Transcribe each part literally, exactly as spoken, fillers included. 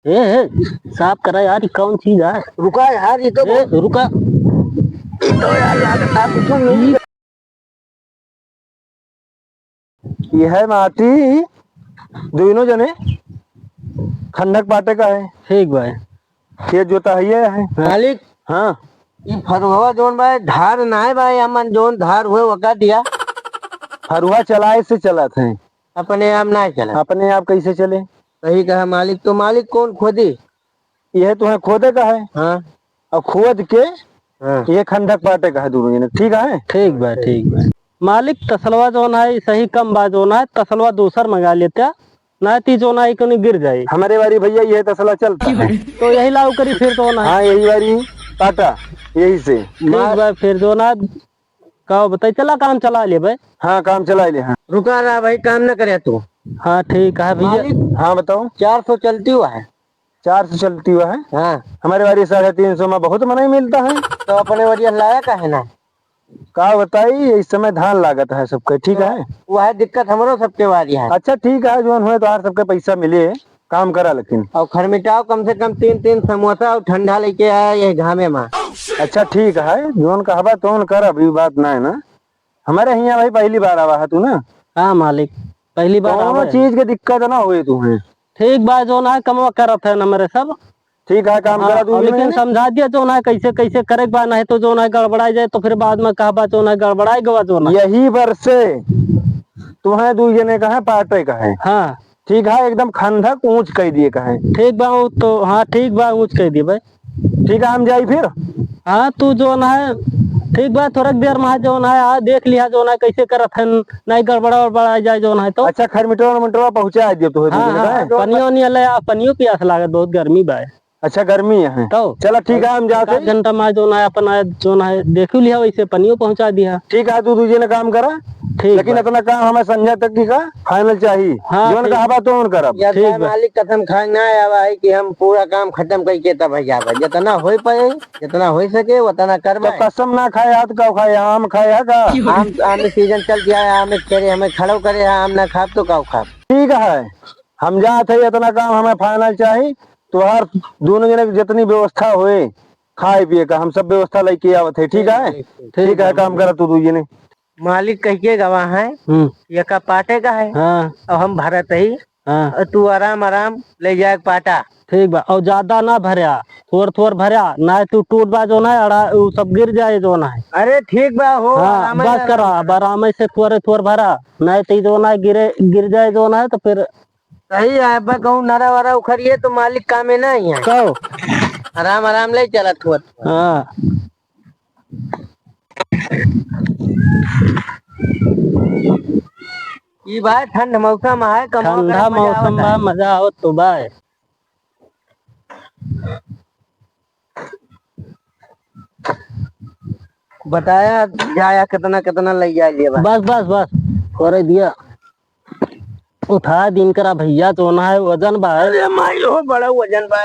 ए, ए, साफ करा यार, ये कौन चीज है? रुका यार, ये तो ए, बहुत रुका। ये तो यार, लागत है कुछ नहीं। ये है माटी, दोनों जने खंडक पाटे का है। ठीक भाई। खेत जोता है ये है। मालिक। हाँ। ये फरुहवा जोन बा, धार ना है भाई, हमन जोन धार हुए वका दिया। फरुहा चलाए से चलत है। अपने आप ना चला। अपने आप कैसे चले? सही कहा मालिक। तो मालिक कौन खोदी? यह तुम्हें खोदे का है। हाँ। और खोद के हाँ। ये खंडक पाटे का है दोनों जने, ठीक है? ठीक बा, ठीक बा। मालिक तसलवा जौन है सही कम बा, जौन है तसलवा दूसर मंगा लेता, ना ती जौन है कहीं गिर जाए। हमारे बारी भैया ये तसला चलता है। तो यही लाऊ करी फिर तो ना। हाँ, यही बारी पाटा, यही से। ठीक बा, फिर जौन है का बताई, चला काम चला ले भाई। हाँ, काम चला ले, हाँ। रुका रहा भाई, काम न करे तू। हाँ, ठीक है भैया। मालिक, हाँ, बताओ। चार सौ चलती हुआ है। चार सौ चलती हुआ है? हाँ। हमारे बारी साढ़े तीन सौ में बहुत मनई मिलता है। तो अपने वरिया लाया का है ना? का बताई, इस समय धान लागत है सबके, ठीक है? वह दिक्कत हमरो सबके वाली है। अच्छा, ठीक है, जौन हुए तो आर सबके पैसा मिले। काम करा लेकिन। और खरमिटाओ कम से कम तीन, तीन समोसा और ठंडा लेके आया ये घामे में। अच्छा ठीक है, जौन कहबा तौन करब, ई बात ना है ना। हमारे हियाँ भाई पहली बार आवा है तू ना। हाँ मालिक, पहली बार कौनो आवा है। चीज के दिक्कत ना होए तू है। ठीक बा, जौन है कमवा करत है ना मेरे सब। ठीक है, काम हाँ, करा तू और भी लेकिन मैंने। समझा दिया जौन है कैसे कैसे करे के बा, नहीं तो जौन है गड़बड़ा जाए तो फिर बाद में कहबा जौन है गड़बड़ा गवा जौन है। यही बर से तुम्हें दू जने का है, पाटे का है। हाँ। ठीक है, एकदम खंधक ऊंच कइ दिए का है। ठीक बा, ऊ तो, हाँ, ठीक बा, ऊंच कइ दिए भाई। ठीक है, हम जाई फिर। हाँ, तू जौन है, ठीक बा, थोड़क देर में जौन है, आ, देख लिहा जौन है, कैसे करत हन, नहीं गड़बड़ा उड़बड़ा जाए जौन है तो। अच्छा, खरमिटवा उरमिटवा पहुँचा दियो तो, हाँ, हाँ, पनियो ओनियो ले आ, पनियो पियास लागत, बहुत गर्मी बा। अच्छा, गर्मी है। तो चला, ठीक है, हम जात एक आध हई। घंटा में जौन है, अपन आए, जौन है, देखी लिहा, वैसे पनियो पहुँचा दिहा। ठीक है, तू दूजे ने काम करा। ठीक लेकिन बा। इतना काम हमें संझा तक की का final चाहिए। हाँ, जौन ठीक। कहबा तौन करब। या ठीक बा। मालिक कसम खाए ना आवा है कि हम पूरा काम खत्म करके तब है जाबा। जितना हो पाए, जितना हो सके, उतना करबा। तो कसम ना खाए, हाथ का खाए, आम खाए है का? आम, आम season चल गया है, आम एक तेरे हमें खड़ो करे है, आम ना खाब तो का खाब? ठीक है, हम जात है, इतना काम हमें final चाहिए। तोहार दोनों जने की जितनी व्यवस्था होए, खाए पिए का, हम सब व्यवस्था लेके आवत है, ठीक है? ठीक, ठीक, ठीक है, ठीक। काम करा तू दू जने। मालिक कह के गवा है, हम्म। ये का पाटे का है, हाँ। और हम भरत ही, हाँ। और तू आराम आराम ले जाए पाटा। ठीक बा, और ज्यादा ना भर्या, थोर थोर भर्या, ना तू टूट बा जौन है, अड़ा, उ सब गिर जाए जौन है। अरे ठीक बा हो, हाँ, आराम बस आराम। करा, अब आराम से थोरे थोर भरा, ना तो जौन है गिरे, गिर जाए जौन है, तो फिर सही है, अब कहूँ नरा वरा उखड़िए तो मालिक कामे ना आई है। कहो। आराम, आराम ले चलत हुआ। हाँ। ई भाई ठंड मौसम है, कमवा ठंडा करे मजा मौसम आवत बा, है। मजा आवत तो बा। बताया जाया कितना, कितना ले जा लिया बा। बस, बस, बस, करे दिया। उठा दिन करा भैया, जौन है वजन बा। अरे माई हो, बड़ा वजन बा।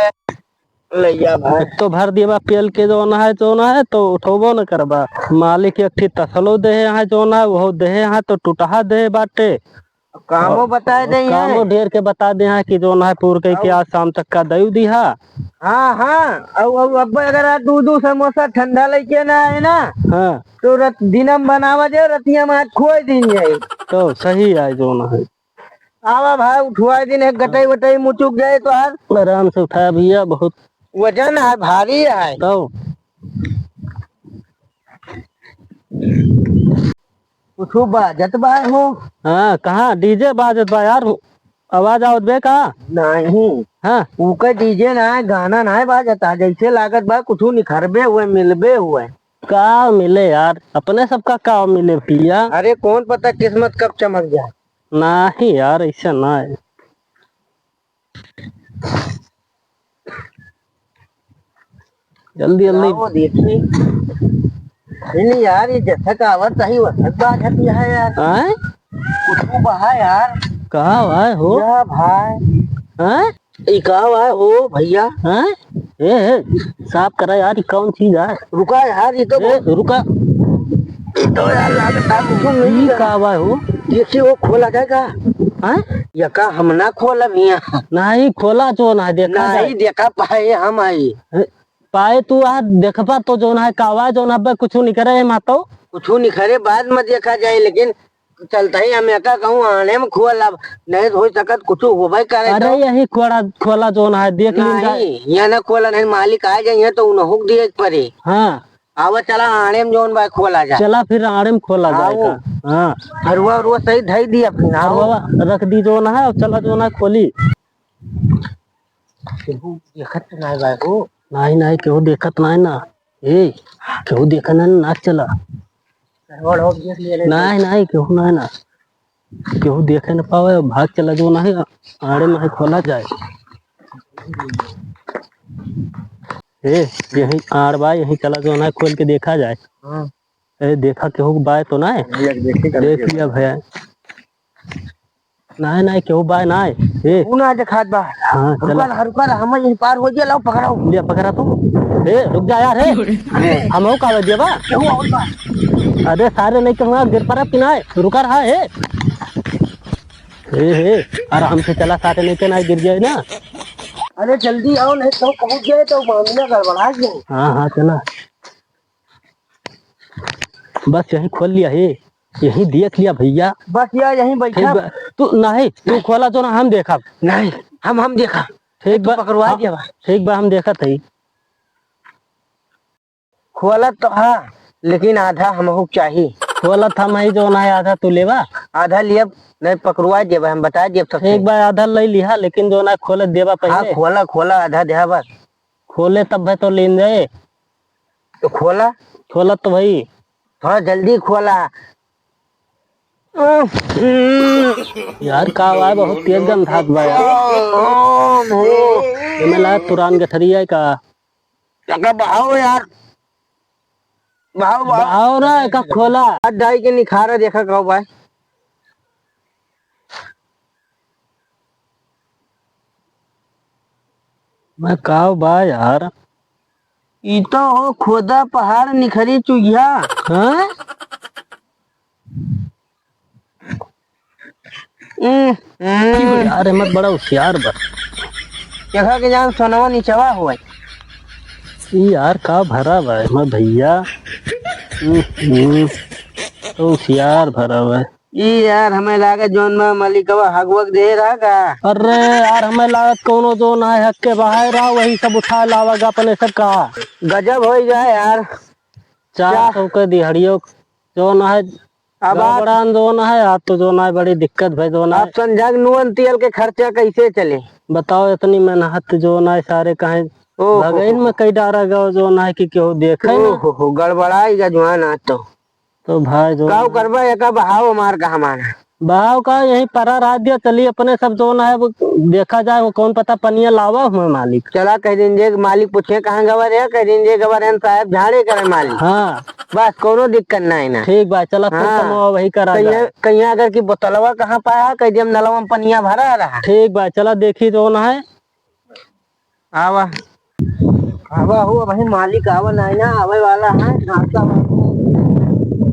ले जा भाई। एक तो भर दिया बा पेल के जौन है, जौन है तो उठोबो न करबा। मालिक एक ठी तसलो देहे है जौन है, वो देहे है तो टूटहा देहे बाटे। कामो और बताए दे कामो हैं। ढेर के बता दे हैं कि जौन है पूर के, और आज शाम तक का दई दिहा। हाँ, हाँ। और, और अब अगर आज दू, दू समोसा ठंडा लेके ना आए ना, हाँ। तो रत-, दिनम बनावा जे, रतिया में आज खोए दिन जाए। तो सही आए जौन है। आवा भाई, उठवाए दिन एक गटई वटई मुचुक जाए तो आज। आराम से उठाया भैया, बहुत वजन है, भारी है। तो कुछ बाजत बा हो? हाँ, कहाँ DJ बाजत बा यार? आवाज आवत बे का? नहीं। हाँ। ऊका DJ ना है, गाना ना है बाजत, आ जैसे लागत बा कुछ निखरबे हुए, मिलबे हुए। का मिले यार, अपने सबका का मिले पिया? अरे कौन पता किस्मत कब चमक जाए। नहीं यार, ऐसा ना है। जल्दी, जल्दी। आओ, देखी। नहीं यार, ये जैसा का आवत सही वैसा बात है यार। आय? कुछ बहा यार। का भाई हो? या भाई। आय? ई का भाई हो भैया? आय? ए, ए, साफ करा यार, ई कौन चीज है? रुका यार, ये तो ए, बहुत रुका। ये तो यार लागत है कुछ नहीं ई है। का भाई हो? देखिए, वो खोला जाएगा। हाँ? यका हम ना खोलब हियाँ। नहीं, खोला जौन है, देखा नहीं, जाए। देखा पाए हम आई। हैं? पाए तू आ देखबा तो जौन है, कावा जौन है, बे कुछु निकरे है मातो? कुछु निकरे बाद में देखा जाए, लेकिन चलता ही हम एका कहूँ आने में खोलब, नहीं तो हो सकत कुछु होबे करे अरे तो। यही खोला, खोला जौन है, देख लीन जाए। नहीं, यहाँ ना खोला, नहीं मालिक आ जाए तो उन्हें हुक दिए परे। हाँ। आवा चला आड़े में जौन बा खोला जाए। चला फिर आड़े में खोला जाए आओ। का। हाँ। हरुआ उरुआ सही धई दिया फिर आओ। हरुआ रख दी जौन है, और चला जौन है खोली। केहू देखत तो नाय बा हो। नाय, नाय, केहू देखत नाय ना। ए, केहू देखत नाय ना, चला। गड़बड़ हो गया, ले ले। नाय, नाय, केहू नाय ना। केहू देखे न पावे, भाग चला जौन है, आड़े में है खोला जाए। ए, यही आड़ बा, यही चला जौन है, खोल के देखा जाए। हाँ। ए, देखा केहू बाय तो ना है? भैया, देखी कर देख लिया। लिया भैया। नाय, नाय, केहू बाय नाय। ए। ऊ ना देखात बा। हाँ, रुका चला। ला, रुका ला, हम यहीं पार हो गया, लाओ पकड़ाओ। ले, पकड़ा तू। ए, रुक जा यार, ए। अरे। हम हो का दिया बा? केहू और बा? अरे, सारे नहीं कहूँगा, गिर पड़ा कि नाय? रुका रहा, ए। ए, ए, आराम से चला, सारे नहीं के नाय गिर जाए ना। अरे, जल्दी आओ, नहीं तो पहुँच जाए तो मामला गड़बड़ा जाए। हाँ, हाँ, चला। बस यहीं खोल लिया है, यहीं देख लिया भैया। बस यार यहीं बैठा। ठीक बा, तू नहीं, तू खोला जो ना हम देखब। नहीं, हम, हम देखा। ठीक तू बा, पकड़वा हाँ, दिया बा। ठीक बा, हम देखत हई। खोलत तो हाँ, लेकिन आधा हमहू चाही। खोलत हम ही जो ना आधा तू लेबा। आधा लियब, नहीं पकड़वा देबा, हम बता देब सबसे। ठीक बा, आधा ले लिहा, लेकिन जो ना खोलत देबा हाँ, पहले। खोला, खोला, आधा देहा बस। खोले तब भाई तो लेन जाए। तो खोला। खोला तो भाई। थोड़ा जल्दी खोला। यार, का बा, बहुत तेज गंधात बा यार। एमे ला तुरान गठरी है का? टका बहाओ यार। बहाओ, बहाओ। बहाओ ना, एका खोला। हाथ डाई के निखारा देखा का बा। मैं का बा यार? ई तो हो खोदा पहाड़ निखरी चुहिया। हाँ? हम्म, हम्म। यार, एमत बड़ा होशियार बा। देखा के जान सोनवा निचवा हुआ। ई यार का भरा बा एमा भैया? हम्म, हम्म। तो होशियार भरा बा। ई यार, हमें लागत जौन बा मलिकवा हगवग दे रहा का? अरे यार, हमें लागत कौनो जौन है हक के बाहर रहा, वही सब उठा लावग अपने सब का। गजब होई गया यार। चार क्या? सौ के दिहड़ियो जौन है, अब आप गड़बड़ान जौन है, आज तो जौन है बड़ी दिक्कत भाई जौन है। आप संजग नुअन तेल के खर्चा कैसे चले? बताओ, इतनी मेहनत जौन है सारे कहें ओहो। भगइन में कई डारा गयो जौन है कि केहू देखे ना। ओहो हो, गड़बड़ाई गजवान आज तो। तो भाई जो काऊ करबा, एका बहाव मार का हमारा। बहाव का यही परा रह दिया, चली अपने सब जौन है, वो देखा जाए, वो कौन पता पनिया लावा हुए मालिक। चला कह दिन जे मालिक पूछे कहाँ गवा रहे, कह दिन जे गवा रहे साहब झाड़े करे मालिक। हाँ। बस कौनो दिक्कत नहीं ना। ठीक बा, चला फिर हाँ। कमवा वही करा कहिया, जाए। कहिया अगर कि बोतलवा कहाँ पाया, कह दिया नलवा में पनिया भरा रहा। ठीक बा, चला देखी जौन है। आवा। आवा हो, वही मालिक आवा नाई ना, आवे वाला है, नाश्ता वाला।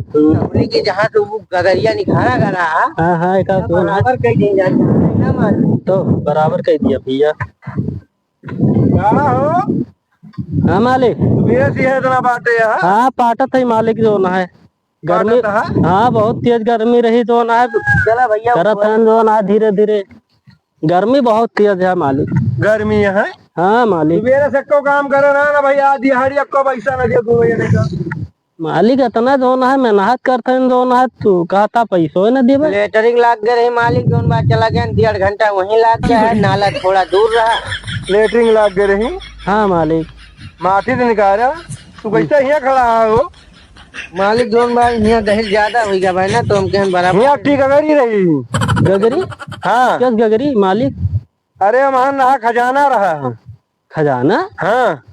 हम्म। हमनी के जहाँ से वो गगरिया निखारा गया रहा, हाँ, हाँ, एक आध तो ना। बराबर कह दिन जाए, ना मालिक। तो बराबर कह दिया भैया। का हो? हाँ, मालिक। सुबह से इतना बाटे है? हाँ, पाटत है मालिक जौन है। गर्मी, पाटत है? हाँ, बहुत तेज गर्मी रही जौन है। चला भैया, करत ऊपर। हैं जौन है धीरे धीरे। गर्मी बहुत तेज है मालिक। गर्मी है? हाँ मालिक। सुबेरे से को काम करे ना, ना भैया, दिहाड़ी को पैसा ना दे दो भैया नहीं तो। मालिक इतना जौन है मेहनत करते हैं जौन है तू कहता पैसो न देबे। लेटरिंग लाग गए रही मालिक, जौन बात चला गया डेढ़ घंटा वहीं लाग गया है, नाला थोड़ा दूर रहा। लेटरिंग लाग गए रही? हाँ मालिक। माथी से निकाला, तू कैसे यहाँ खड़ा है हो? मालिक जौन बा, हियाँ दहेज ज्यादा होई गया बा ना, तो हम कहन बराबर। हियाँ की गगरी रही? गगरी? हाँ। किस गगरी, मालिक? अरे, वहाँ ना खजाना रहा। खजाना? हाँ।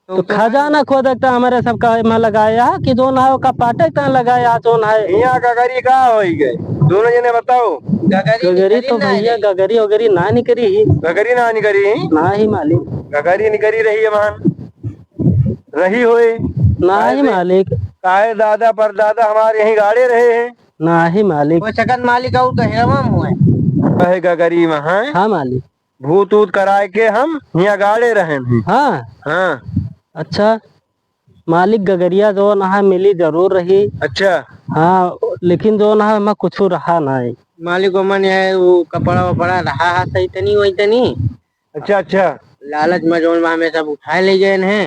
तो खजाना खोदे त हमरे सब का एमा लगाया है कि जौन है ओका पाटे त लगाया है, जौन है। हियाँ गगरी का होई गए? दोनों जने बताओ। गगरी गगरी तो निकरी ना भैया, है। गगरी वगरी ना निकरी ही। गगरी ना निकरी ही? ना ही मालिक। गगरी निकरी रही है वहाँ। रही होए। नाही काहे से? मालिक। काहे दादा परदादा हमारे यहीं गाड़े रहे हैं। नाही मालिक। हो सकत मालिक और गहिरवा में हुए। है गगरी वहाँ। हाँ मालिक। भूत ऊत कराए के हम हियाँ गाड़े रहेन ही। हाँ। हाँ। अच्छा मालिक, गगरिया जौन है मिली जरूर रही। अच्छा। हाँ, लेकिन जौन है ओमा कुछु रहा नाहीं। मालिक, ओमन ये वो कपड़ा वपड़ा रहा है सही तनी वही तनी। अच्छा, अच्छा। लालच में जौन बा हमें सब उठाए ले गए हैं।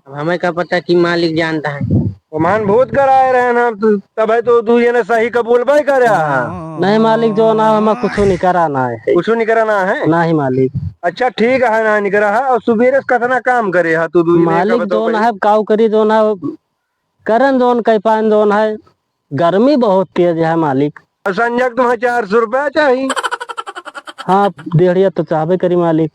अब हमें का पता कि मालिक जानता है। ओमन भूत कराए रहेन हम, तब है तो दू जने सही कबूलबे करे। हाँ। नहीं मालिक, जौन है ओमा कुछु निकरा नाहीं। कुछु निकरा नाहीं? नहीं मालिक। अच्छा ठीक है, ना निकरा है। और सुबेरे से कतना काम करे है तू दू जने का मालिक, बताओ जौन भाई? है काऊ करी, जौन है करन, जौन कह पाएन, जौन है गर्मी बहुत तेज है मालिक। और संझा के तुम्हें चार सौ रुपया चाही। हाँ, डेढ़िया तो चाहबे करी मालिक।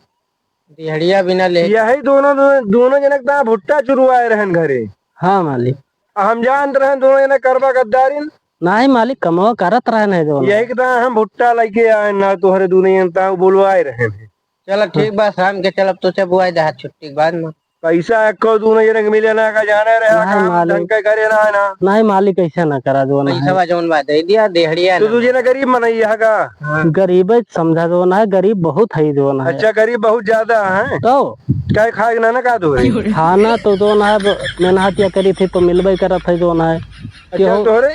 डेढ़िया बिना ले। यही दोनों, दोनों, दोनों जने के ता भुट्टा चुरवाए रहेन घरे। हाँ मालिक। आ हम जानत रहेन दोनों जने करबा गद्दारिन। नाहीं मालिक, कमवा करत रहेन है दोनों। यही के ता हम भुट्टा लेके आए ना, तोहरे दोनों जने ता बोलवाए रहेन है। चलो ठीक बा, शाम के चलब तो से बुआई देहा छुट्टी के बाद में। पैसा एको दूनो जने के मिले ना, का जाने रहे, नाहीं काम मालिक। ढंग के करे ना, ना। नाहीं मालिक, ऐसा ना करा, जौन है। पैसा जौन बा दे दिया, देहड़िया तो ना। दू जने गरीब मनई है का? हाँ। गरीब है, समझा जौन है, गरीब बहुत है जौन है। अच्छा, गरीब बहुत ज्यादा है। तो? क्या खाए ना, ना का दो है? खाना तो जौन है, अब मेहनत या करी थी तो मिलबे करत है जौन है। अच्छा, केहू तोहरे?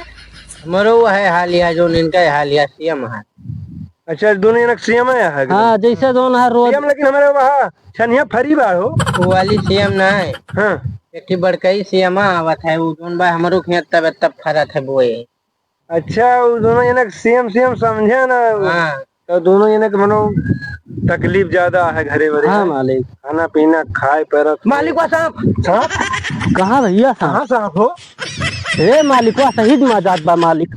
हमरो वह हाल या, जौन इनका हाल या, सीएम हाल। अच्छा, दोनों जनक सीएम है यहाँ के? हाँ, जैसे दोनों है रोज। सीएम लेकिन हमारे वहाँ छनिया फरी बा हो। वो वाली सीएम ना है। हाँ। एक ठे बड़कई सीएम आवत है, वो जौन बा हमरो खेत तब तब फरत है बोए। अच्छा, वो दोनों जनक सीएम सीएम समझे ना। हाँ। तो दोनों जनक मनो तकलीफ ज्यादा है घरे वरे हाँ, है। मालिक। खाना पीना खाए परत। मालिक वा सांप। सांप? कहाँ भैया सांप? कहाँ सांप हो? ए मालिक वा सही में जात बा मालिक।